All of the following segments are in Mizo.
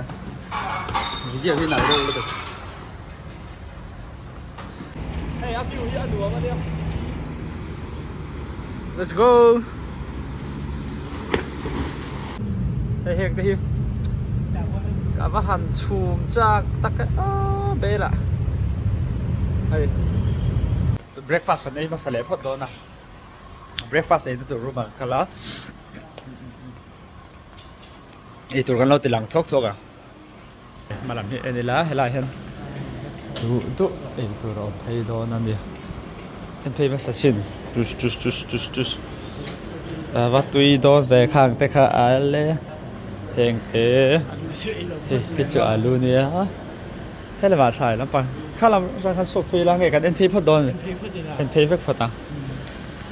Video hi nalh deuh lutuk. Hei a view hi a nuam a nia. Let's go. Hei heng te hi ka va han chhum chak tak e a bel ah hei breakfast an ei hmasa leh phawt dawn a breakfast ei na tur room ah kan kal a. Eitur kan lo ti lang thuak thuak a, hma lam hi en ila helaiah hian duh duh eitur a awm phei dawn a ni en phei hmasa chin tus tus tus tus tus a va tui dawn ve khang te kha a le heng te hei hi chu alu nia he lamah thlai lampang kha lam atang khan chhuak phei ila nge kan en phei phawt dawn a ni en phei vek phawt ang.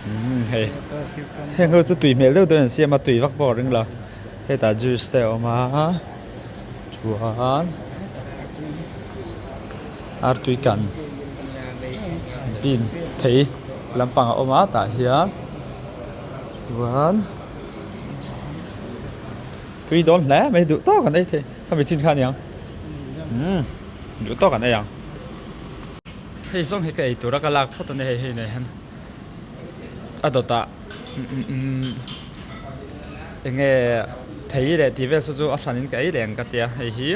Umm hei heng ho chu tui hmel deuh deuh an siam a tui vak pawh a ring lo hetah juice te a awm a chuan artui kan bean thei lampang a awm a tah hian chuan tui dawn hle mai duh tawk an ei thei khami chin kha a niang umm duh tawk an ei ang. Hei zawng hi ka ei tura ka lak phawt a ni hei hei nei hian a dawtah eng nge thei leh tih vel saw chu a hranin ka ei leh ang ka tia hei hi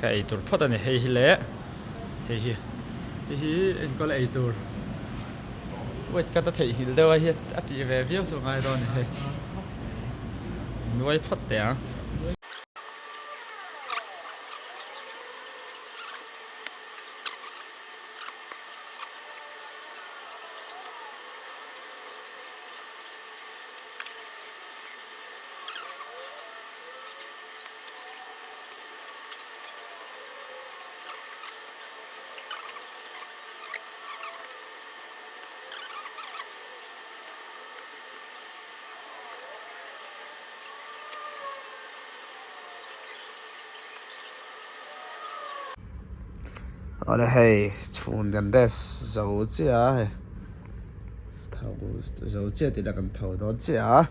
ka ei tur phawt a ni hei hi leh hei hi hei hi enkawl a ei tur weight cut a theihnghilh deuh a hi a tih ve viau chu a ngai dawn a ni hei nuai phawt teh ang. Awle hei chhun kan rest zo chiah a hei tho zo chiah tih lah kan tho dawn chiah a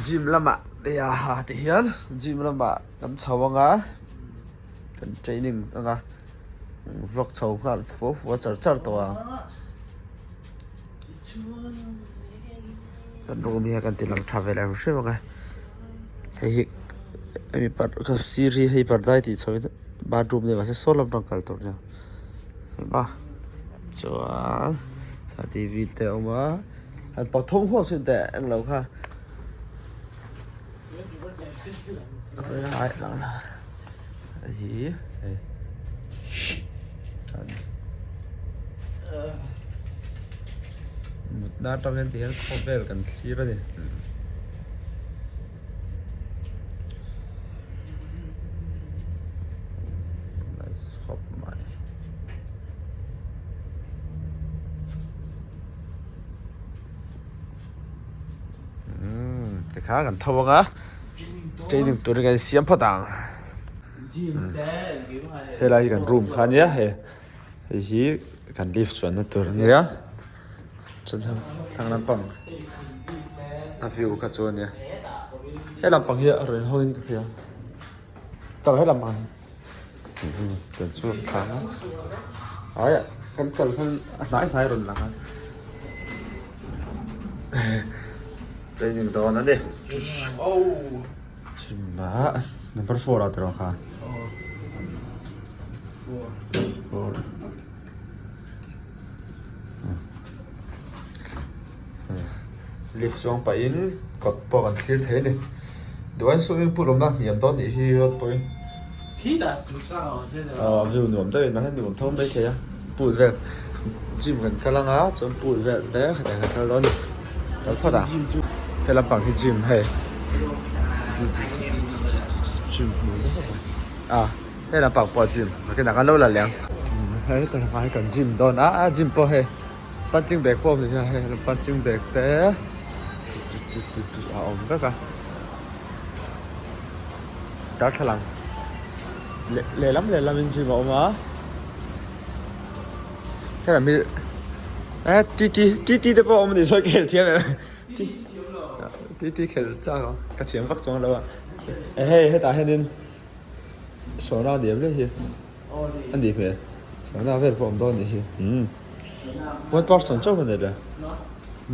gym lamah nia ha ti hian gym lamah kan chho ang a kan training ang a vlog chho nghal fua fua char char tawh ang kan room hi a kan ti lang tha ve lo hrim ang a hei hi hemi par ka sir hi hei pardai tih chho in bathroom nia mahse saw lam atang kal tur ania a chuan t v te a awm a han pathum huam sin teh englo kha hi hei mutna atang hian tihian khawvel kan thlir a ni. Nice khawp mai. Umm tikhan kan tho ang a training turin kan insiam phawt ang helai hi kan room kha ania hei hei hi kan lift chuanna tur ania chuan thlang lampang a view kha chu ania he lampang hi a rawn hawn in ka hria kal he lampang hi kan chhuak thlang a aia kan kal khan a hnai hnai a rawn lang a training dawn a ni chhimah number four ah tawh kha four lift chuang pahin kawt pawh kan thlir thei a ni duhaiin swimming pool awmna hniam dawn nih hi a pawi ah view nuam deuhin mahse nuam tho mai thei a pool vel gym kan kal anga chuan pool vel te khatiang kan kal dawn a ni kal phawt ang he lampang hi gym hei gym ah he lampang pawh gym nakinah kan lo la leh ang hei tunah hian kan gym dawn a a gym pawh hei. Punching bag pawh a awm thei a hei punching bag te a awm vek a darthlalang lehlam lehlam in gym a awm a helam hi eh t t t t te pawh a awm a ni sawi ka hel thiam em t Titi khelh chak ang ka thiam vak chuang lo a hei hetah hianin sauna a ni em le hi a nih hmel sauna vel pawh a awm dawn a nih hi umm one person chauh a ni le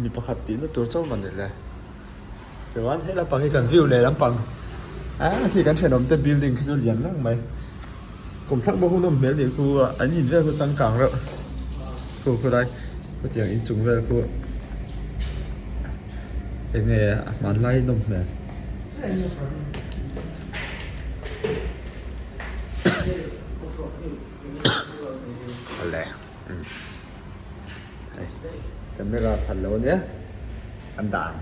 mi pakhat tihna tur chauh a ni le chuan he lampang hi kan view leh lampang ah khi kan thenawm te building khi chu lian ngang mai kum thlak bawk hun a awm hmel nih khu a an in vel khu changkang reuh khu khulai khutiang inchung vel khu enge a hmanlai nawm hmel. Awle hei camera phalh lo ania kan dah ang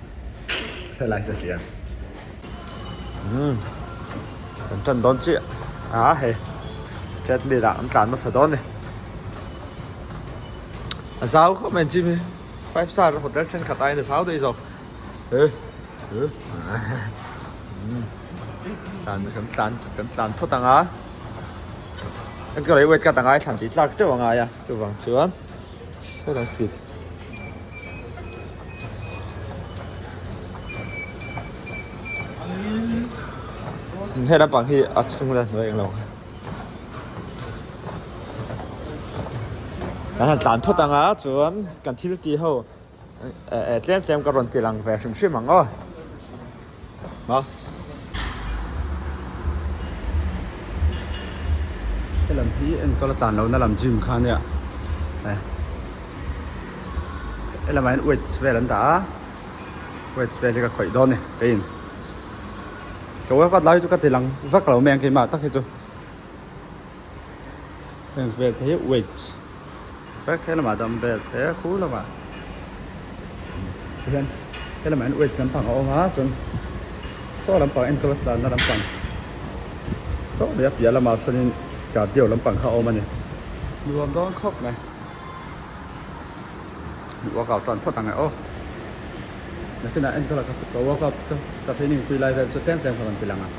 helai chu hria umm kan tan dawn chiah a hei treadmill ah an tlan nasa dawn a ni a zau khawp mai an gym hi five star hotel thenkhat aiin a zau daih zawk he he tlan kan tlan kan tlan phawt ang a kan ka weight cut angai thlan tih tlak teuh angai a chuvang chuan helai speed he lampang hi a chhung la hnuai englo kan han tlan phawt ang a chuan kan thil tih ho eh tlem tlem ka rawn ti lang ve hrim hrim ang aw maw helam hi enkawl a tlan lohna lam gym kha ania eh helamah hian weights vel an dah a weights vel hi ka khawih dawn a ni keiin ka workout lai chu ka ti lang vak lo mai ang keimah tak hi chu heng vel te hi weights vek helamah dumbbell te khu lamah tihian helamah hian weights lampang a awm a chuan saw lampang enkawl a tlanna lampang saw leh a piah lamah sawnin cardio lampang kha a awm a ni nuam dawn khawp mai workout tan phawt ang e aw nakinah enkawl a ka workout ka training pui lai vel chu tlem tlem ka rawn ti lang ang.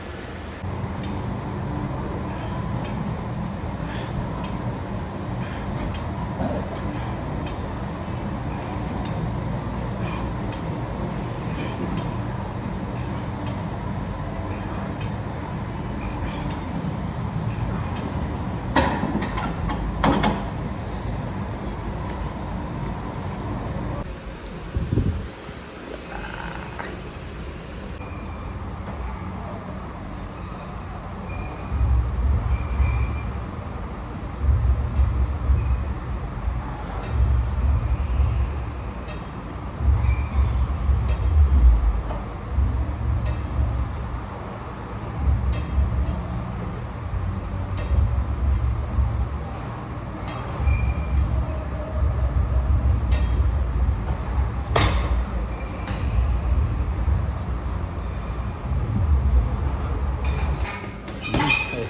Hei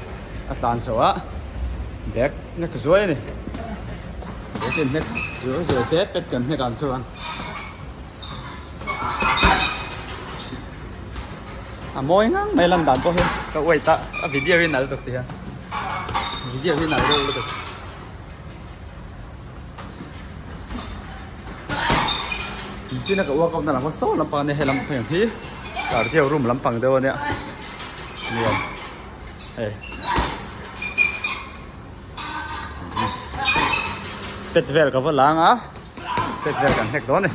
a tlan zo a bag hnek zuai a ni bag in hnek zuai zuai se pet kan hnek ang chuan a mawi ngang mai lan dan pawh hi ka wait a a video hi nal tuk ti hian video hi nal deuh lutuk. Nichina ka workout na lam kha saw lampang ania he lam pheng hi cardio room lampang deuh ania nuam hei pet vel ka va lang a pet vel kan hnek dawn a ni.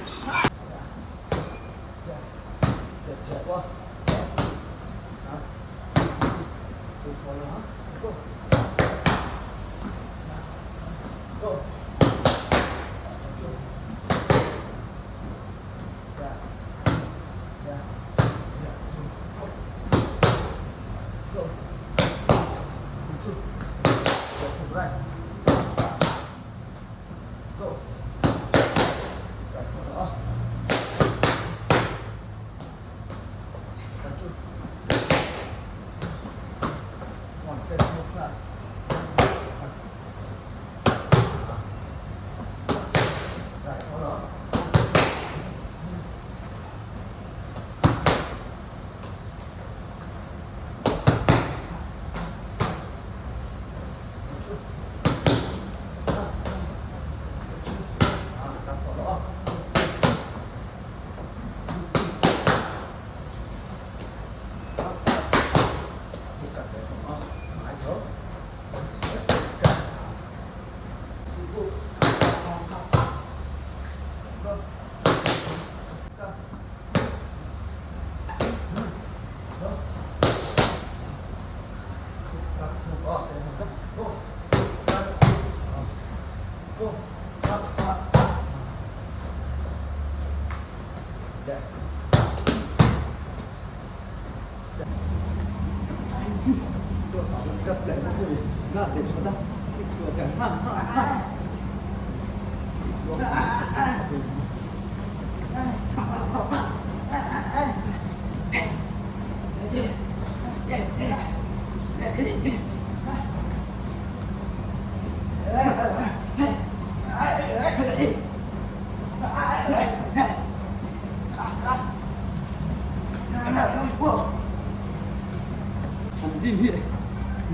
Han gym hi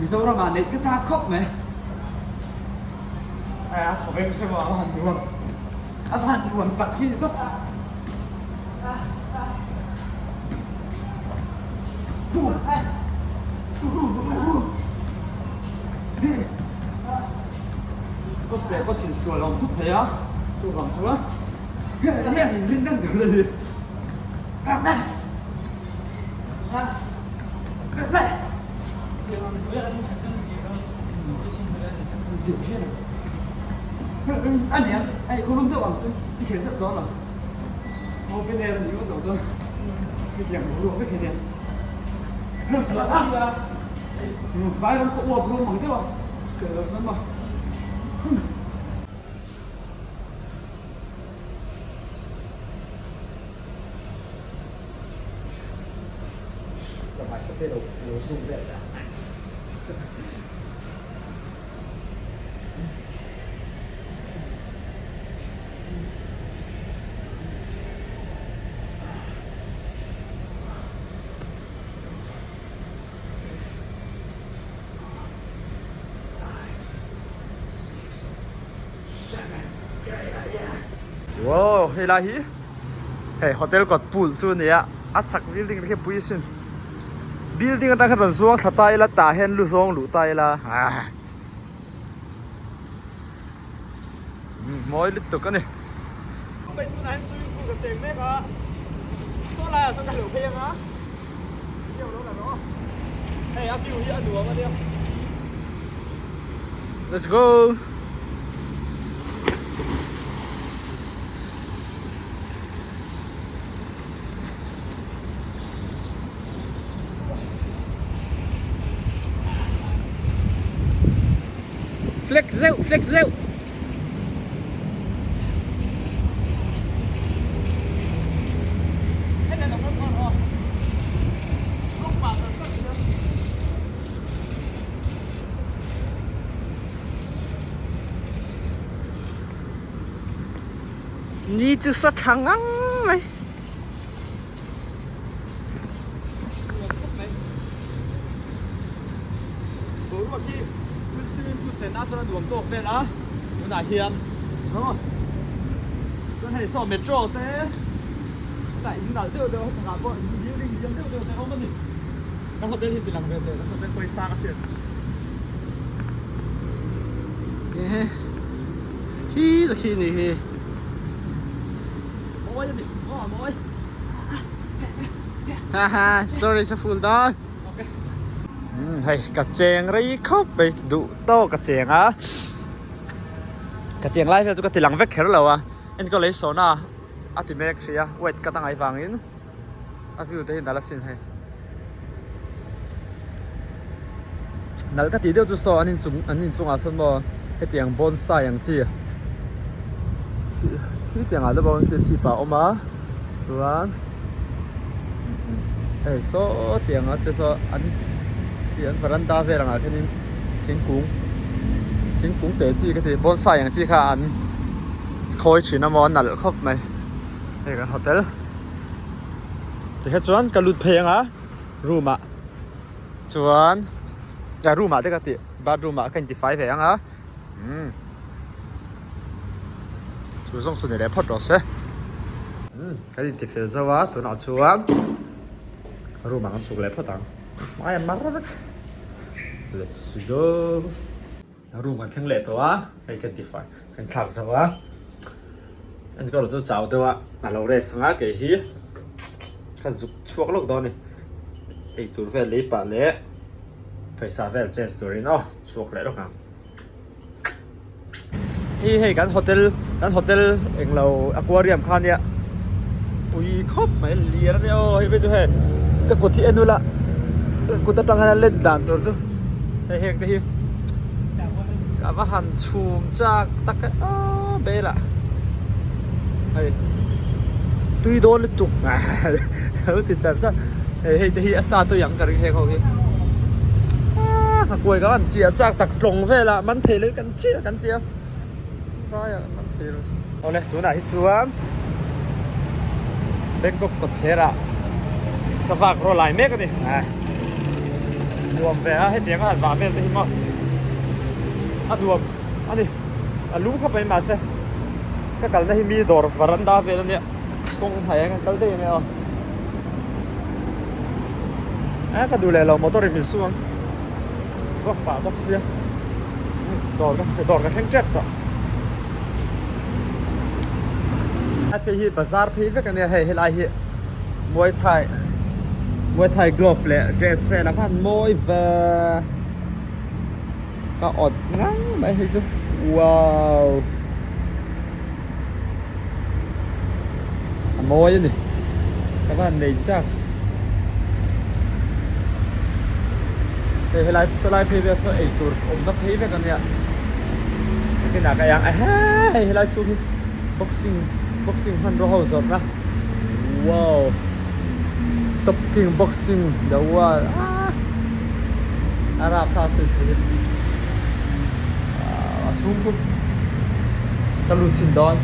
Mizoram ah neih ka chak khawp mai. A thaw veng se maw a han nuam a han nuam tak hi ni tawp. Ka chhinsual awm thut thei a chuvang chuan heng in rin reng tur a ni. Wow hei lai hi hei hotel kawt pool chu a ni a a chhak building te khi pui a sin building atang khan rawn zuang thla ta ila tah hian lu zawng luh ta ila ah mawi lutuk a ni. Let's go. Flex deuh, flex deuh. Ni chu sa tha ngang mai. Boruak hi tun swimming pool chenna chuan a nuam tawk vel a tunah hian chuan hei saw metro te chutah in nalh deuh deuh hetiangah pawh in building lian deuh deuh te a awm a ni kan hotel hi tilang ve teh kan hotel pawisa ka hriat. Thi ta khi ni hi. Mawi a ni maw mawi. Ha ha story sa full dawn. Hei ka cheng rei khawp mai duh tawk ka cheng a ka cheng lai vel chu ka ti lang vek kher lo a enkawl lei sawna a ti mek hrih a weight cut a ngaih vangin a view te hi nalh asin hei nalh ka tih deuh chu saw an inchung an inchungah sawn maw hetiang bonsai ang chi khitiang ah te pawh khi chhip ah a awm a chuan hei saw tiang ah te chuan an an varanda vel ang ah khianin thingkung thingkung te chi ka ti bonsai ang chi kha an khawi thin a maw a nalh khawp mai hei kan hotel. Tikha chuan ka lut phei anga room ah chuan ah room ah te ka tih bathroom ah ka intifai ve anga umm chu zawng chu ni leh phawt rawh se umm kan intifel zo a tunah chuan room ah kan chhuk leh phawt ang hmai a mar vek let's go room kan thleng leh tawh a hei ka intifai ka inthlak zo a enkawl chu chau deuh a a lo rest ang a kei hi ka zuk chhuak lawk dawn a ni eitur vel lei pah leh pawisa vel change turin aw chhuak leh lawk ang hi hei kan hotel kan hotel englo aquarium kha ania pui khawp mai lian ania aw hei phei chu hei ka kut hi en ula. Kut atang hian a let dan tur chu hei heng te hi ka va han chhum chak tak e aaa bel ah hei tui dawn lutuk lo ti char char hei hei te hi a sa tui ang ka ring heng ho hi aaa nghakuai ka han chiah chak tak tlawng velah man thei lo hi kan chiah kan chiah vaiah man thei lo awle tunah hi chuan Bangkok kawtthler ah ka vak rawh lai mek a ni nuam ve a hetiang a han vah vel te hi maw a nuam a ni a lum khawp mai mahse ka kalna hi mi dawr varanda vel a nia kawng hmaiah hian kan kal daih a nia aw a ka duh leh lo motor in min su ang vak pah bawk sia dawr ka dawr ka thleng tep tawh a phei hi bazar phei vek ania hei helai hi muay thai muay thai glove leh dress vel a van mawi ve ka awt ngang mai hei chu wow a mawi ani ka van nei chak hei helai sawlai phei vel saw eitur awmna phei vek ania nakinah ka iang ehe hei helai chhung hi boxing boxing hmanraw ho zawrhna wow top king boxing the world ah a rapthlak sawi thei a a chhung chu ka lut chhin dawn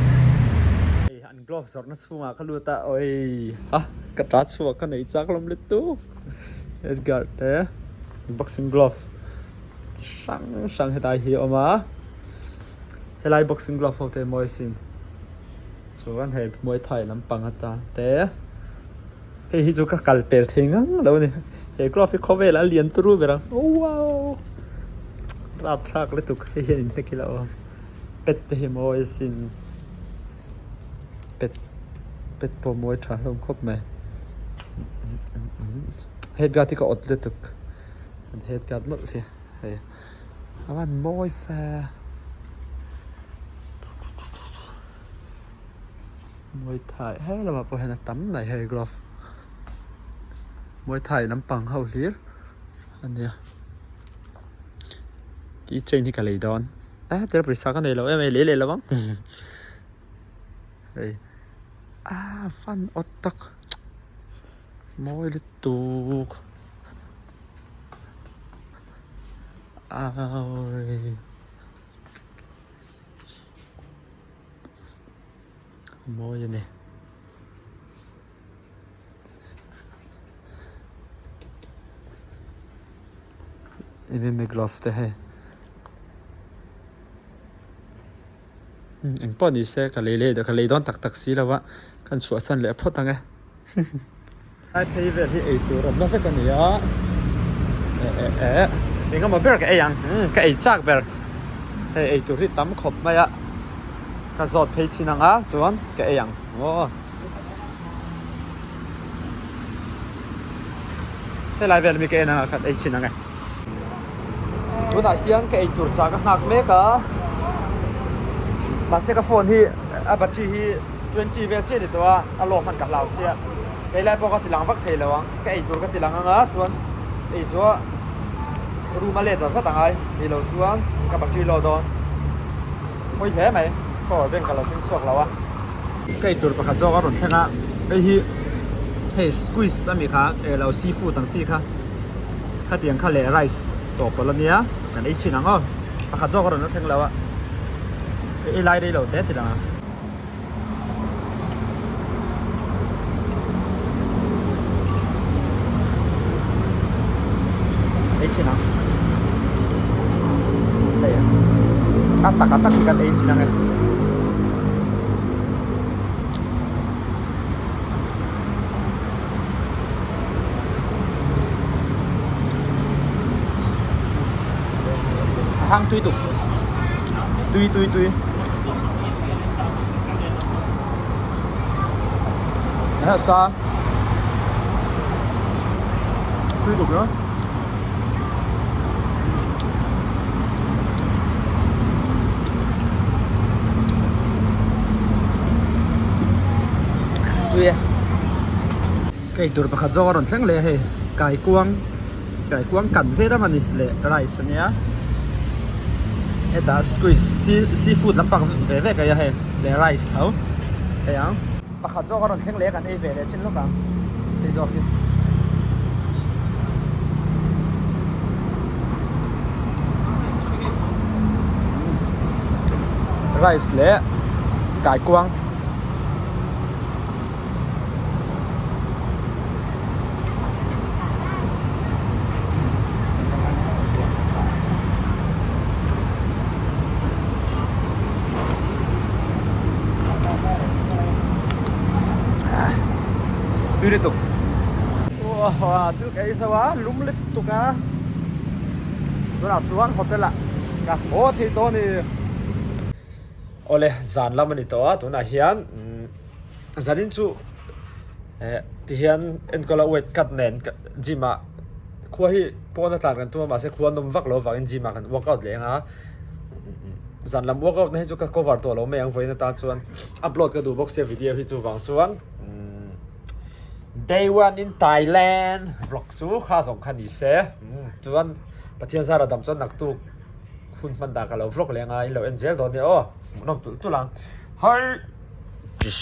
hei an glove zawrhna chhungah ka lut a awii a ka ta chhuak ka nei chak lawm lutuk Edgar te boxing glove chi hrang hrang hetlai hi a awm a helai boxing glove ho te mawi sin chuan hei muay thai lampang atan te hei hi chu ka kal pel thei ngang lo a ni he glove hi khawvel ah a lian turu ber ang wow rapthlak lutuk hei hian in hlek ila aw pet te hi mawi sin pet pet pawh mawi tha hlawm khawp mai head guard hi ka awt lutuk an head guard mawlh hi hei a van mawi fe Muay Thai he lamah pawh hian a tam mai hei glove Muay Thai lampang ho hlir a nia key chain hi ka lei dawn eh hetiang pawisa ka nei lo em a lei leh lo ang hei ah fan awt tak mawi lutuk awi. A mawi a ni. MMA glove te hei. Eng pawh ni se ka lei leh ka lei dawn tak tak si lo a kan chhuahsan leh phawt ang e. Lai phei vel hi ei tur awmna vek a ni a eh eh eh eng emaw ber ka ei ang ka ei chak ber hei ei tur hi tam khawp mai a ka zawt phei chin ang a chuan ka ei ang aw helai vel ami ka en ang a khat ei chin ang e tunah hian ka ei tur chah ka nghak mek a mahse ka phone hi a battery hi 20 vel chiah a ni tawh a a lawm hman ka hlau sia keilai pawh ka ti lang vak thei lo ang ka ei tur ka ti lang anga chuan ei chu room a let vat vat angai ni lo chuan ka battery low dawn pawi hle mai power bank ka lo thleng chhuak lo a ka ei tur pakhat zawk a rawn thleng a hei hi hei squeeze a mi kha eh lo seafood ang chi kha khatiang kha leh rice chawhpawlh a nia kan ei chhin ang aw pakhat zawk a rawn la thleng lo a ei lai rei lo te ti lang ang. Ei chhin ang hei a tak a tak hi kan ei chhin ang e a hang tui tuk tui tui tui. Nasa tui tuk ringawt. Tui e. Ka eitur pakhat zawk a rawn thleng leh a hei kaikuang. Kaikuang kan vel a ni leh rice a nia hetah squeeze sea seafood lampang ve vek a nia hei leh rice tho thei ang. Pakhat zawk a rawn thleng leh a kan ei ve leh chin lawk ang hei zawk hi. Rice leh kaikuang. Tui lutuk. Wow, thil ka ei zo a, lum lutuk a. Tunah chuan hotel ah ka haw thei tawh a ni. Awle, zan lam a ni tawh a, tunah hian zanin chu eh tihian enkawl a weight cut nen gym ah khua hi pawn a tlan kan tum a mahse khua nawm vak lo avangin gym ah kan workout leh ang a zan lam workout na hi chu ka cover tawh lo mai ang vawiin atan chuan upload ka duh bawk sia video hi chuvang chuan day one in Thailand vlog chu kha zawng kha ni se chuan Pathian zara dam chuan naktuk. Hun hman dah ka lo vlog leh anga in lo en zel dawn nia aw hmuhnawm tulh tulh ang. Hai!